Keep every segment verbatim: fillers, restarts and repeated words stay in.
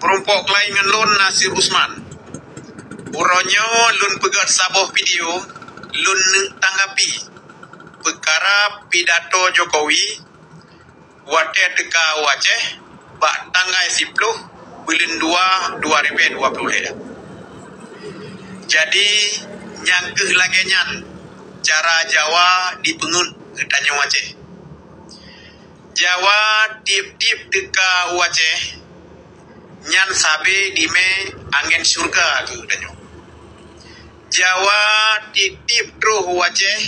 Meurumpok keuhai ngon lôn Nasir Usman. Uroe nyoe lôn peugét saboh video lôn neuk tanggapi peukara pidato Jokowi watée teuka u Aceh bak tanggai siploh buleuen dua, dua ribée dua ploh lhée. Jadi, nyang keuh lagée nyan cara Jawa jipeungeuet geutanyoe Aceh. Jawa tieb-tieb teuka u Aceh nyan sabe jimé angén syeuruga keu geutanyoe. Jawa tieb-tieb troh u Aceh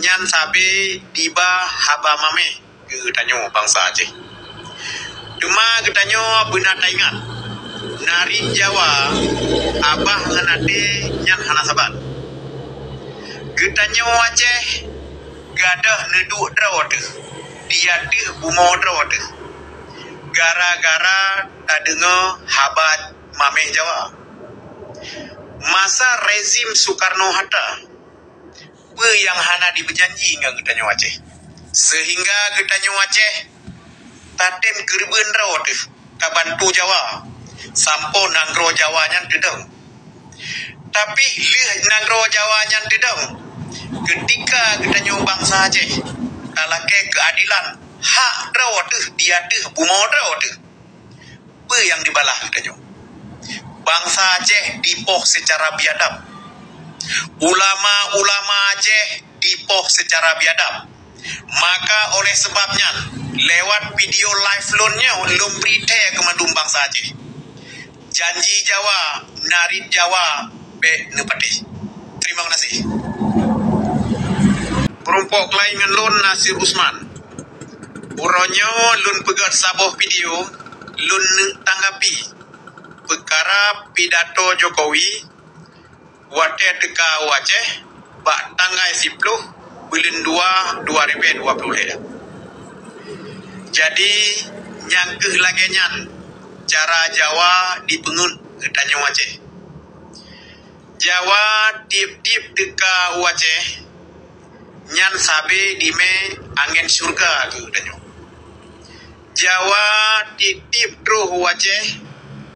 nyan sabe jiba haba mameh keu geutanyoe bansa Aceh. Teuma geutanyoe beuna taingat, narit Jawa abah ngon até nyan hana saban. Geutanyoe Aceh gadôh neuduek droe teuh, di ateueh bumoe droe teuh, gara-gara tadeungoe haba mameh Jawa. Masa rezim Soekarno-Hatta, peue nyang hana jipeujanji ngon geutanyoe Aceh, seuhingga geutanyoe Aceh tatem keureubeuen droe teuh tabantu Jawa sampoe nanggroe Jawa nyan teudong. Tapi lheueh nanggroe Jawa nyan teudong, keutika geutanyoe bansa Aceh talakée keuadilan hak droe teuh di ateueh bumoe droe teuh, peue nyang jibalah geutanyoe? Bansa Aceh jipoh seucara biadab. Ulama-ulama Aceh jipoh seucara biadab. Maka oleh seubab nyan, lewat video live lôn nyoe lôn bri thée keu mandum bansa Aceh. Janji Jawa, narit Jawa bék neupatéh. Terima kasih. Meurumpok keuhai ngon lôn Nasir Usman. Uroe nyoe lôn peugét saboh video lôn neuk tanggapi peukara pidato Jokowi watée teuka u Aceh bak tanggai siploh buleuen dua, dua ribée dua ploh lhée. Jadi, nyang keuh lagée nyan cara Jawa jipeungeuet geutanyoe Aceh. Jawa tieb-tieb teuka u Aceh nyan sabe jimé angén syeuruga keu geutanyoe. Jawa tieb-tieb troh u Aceh